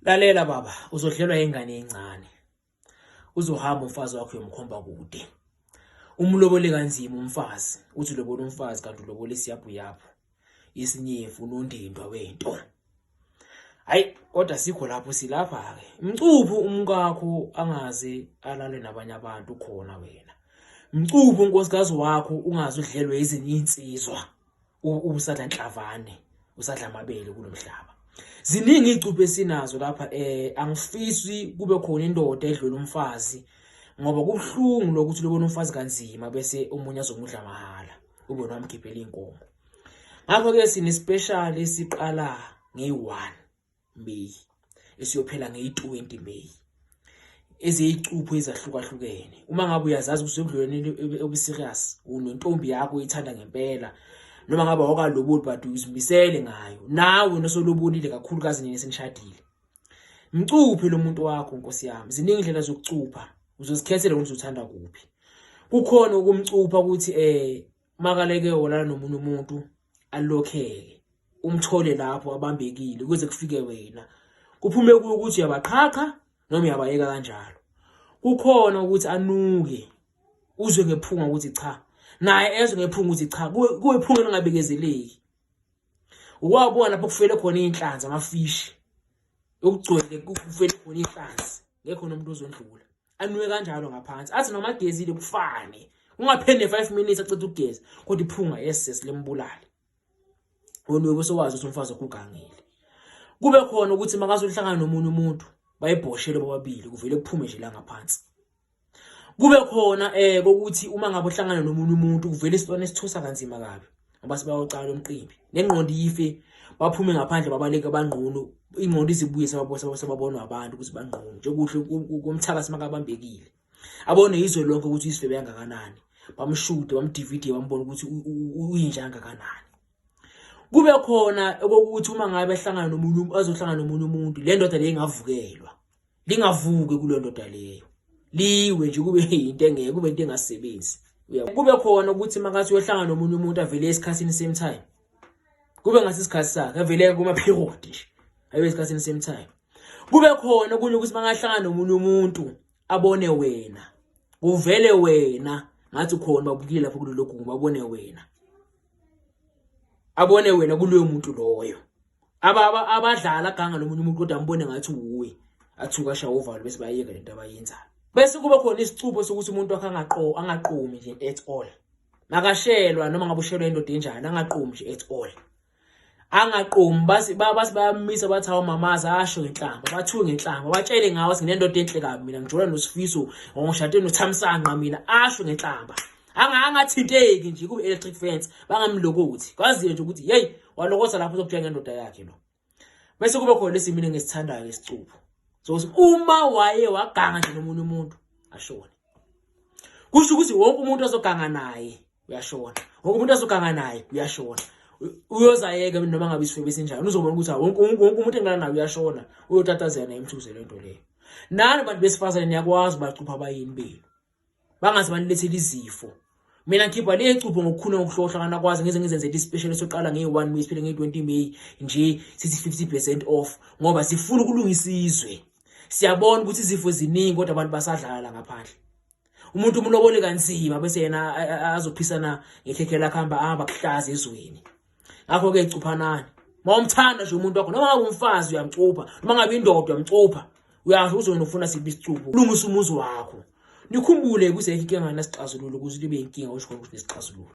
Lalela baba, uzodlelwa ingane encane. Uzohamba umfazi wakho uyomkhomba kude. Umlobole kanzima umfazi, uthi ulobola umfazi kanti ulobola isiyabhuyaphu. Isinyefu unondindwa wento. Hayi kodwa sikho lapho silapha ke. Mcuphu umkakho angaze alale nabanye abantu khona wena. Mcuphu unkosikazi wakho ungaze udlelwe izinye insizwa. Usadla nhlavane usadla amabele kulomhlaba ziningi icuphe esinazo lapha eh angifisi kube khona indoda edlula umfazi ngoba kubuhlungu lokuthi lobona umfazi kanzima bese omunye azomudla mahhala ube wamkhiphela inkomo. Ngakho ke sine special esiqala ngeyi-1 May esiyophela ngeyi-20 May eziyicupho ezahlukahlukene. Uma ngabe uyazazi ukuthi usebudlelwaneni obuserious unentombi yakho uyithanda ngempela noma ngabe awukaloboli but uzimisele ngayo nawe nosolobolile kakhulukazi nina senishadile, mcuphe lo muntu wakho nkosi yami. Ziningi indlela zokucupha, uzozikhethela ukuthi uthanda kuphi. Kukhona ukumcupha ukuthi makaleke wolala nomunye umuntu alokheke umthole lapho abambekile kuze kufike wena kuphume kuyo ukuthi uyabaqhaqha noma uyabayeka kanjalo. Kukhona ukuthi anuke uzwe ngephunga ukuthi cha, naye ezwe ngephunga ukuthi cha, kuwe iphunga elingabekezeleki. Ukwabona lapho kufele khona iy'nhlanzi amafishi okugcwele kufele khona iy'nhlanzi ngekho nomuntu ozondlula anuke kanjalo ngaphansi athi noma agezile kufane ungapheli ne-5 minutes aceda ukugeza kodwa iphunga yes lembulale. Wena uyobe usowazi ukuthi umfazi wakho ugangile. Kube khona ukuthi makazohlangana nomunye umuntu bayibhoshele bobabili kuvele kuphume nje la ngaphansi. Kube khona kokuthi uma ngabe uhlangana nomunye umuntu kuvele isilwane esithusa kanzima kabi ngoba sebayocala umqimbi nengqondo ife baphume ngaphandle babaleke bangqunu ingqondo izibuye sebabonwa abantu ukuthi bangqunu njengokuhle komthakathi makabambekile abone izwe lonke ukuthi isifebe kangakanani bamshude bamdivide bambone ukuthi uyinja kangakanani. Kube khona okokuthi uma ngabe ehlangana nomunye azohlangana nomunye umuntu le ndoda le ingavukelwa lingavuki kuleyo ndoda leyo liwe nje kube into engeke kube into engasebenzi. Kube khona ukuthi makathi uyohlangana nomunye umuntu avele esikhathini same time kube ngasi isikhathi sakhe avele kuma period nje abe esikhathini same time. Kube khona okunye ukuthi mangahlangana nomunye umuntu abone wena kuvele wena ngathi ukhona babukile lapho kulelo gumbi babone wena abone wena kuloyo muntu loyo abadlala ganga nomunye umuntu kodwa ambone ngathi uwuye athuka ashaye uvalo bese bayeka lento abayenzayo. Bese kuba khona isicupho sokuthi umuntu wakhe angaqomi nje at all makashelwa noma ngabe ushelwa indoda enjani angaqomi nje at all angaqomi basi basi bayamisa bathi hawu mamaza asho ngenhlamba bathuke ngenhlamba batshele ngawo ukuthi nginendoda enhle kabi mina ngijola noSifiso ngishade noThamsanqa mina asho ngenhlamba angathinteki nje kube electric fence bangamlokothi kwaziwe nje ukuthi hey walokotha lapho uzokutshela ngendoda yakhe lo. Bese kube khona lesi mina ngisithandayo isicupho sokuthi uma waye waganga nje nomunye umuntu ashone kusho ukuthi wonke umuntu azoganga naye uyashona wonke umuntu azoganga naye uyashona uyozayeka noma ngabe isifebe esinjani uzobona ukuthi wonke wonke umuntu engilala naye uyashona uyotatazela naye imthuze lento leyo. Nani bantu besifazane niyakwazi bacupha abayeni benu bangaze banilethele izifo. Mina ngikhipha le cupho ngokukhulu ngokuhlohla kanakwazi ngize ngizenzele ispecial esoqala nge-1 May siphele nge-20 May nje sithi 50% off ngoba sifuna ukulungisa izwe. Siyabona ukuthi izifo ziningi kodwa abantu basadlala la ngaphandle. Umuntu umlobole kanzima bese yena azophisana ngekhekhe lakhe hamba ahamba kuhlaza ezweni. Ngakho-ke cuphanani. Uma umthanda nje umuntu wakho noma ngabe umfazi uyamcupha noma ngabe indoda uyamcupha uyasho uzona ufuna siphi isicupho ulungisa umuzi wakho. Nikhumbule kuze inkinga ngasixazululo ukuze libe inkinga usho khona ukuthi nesixazululo.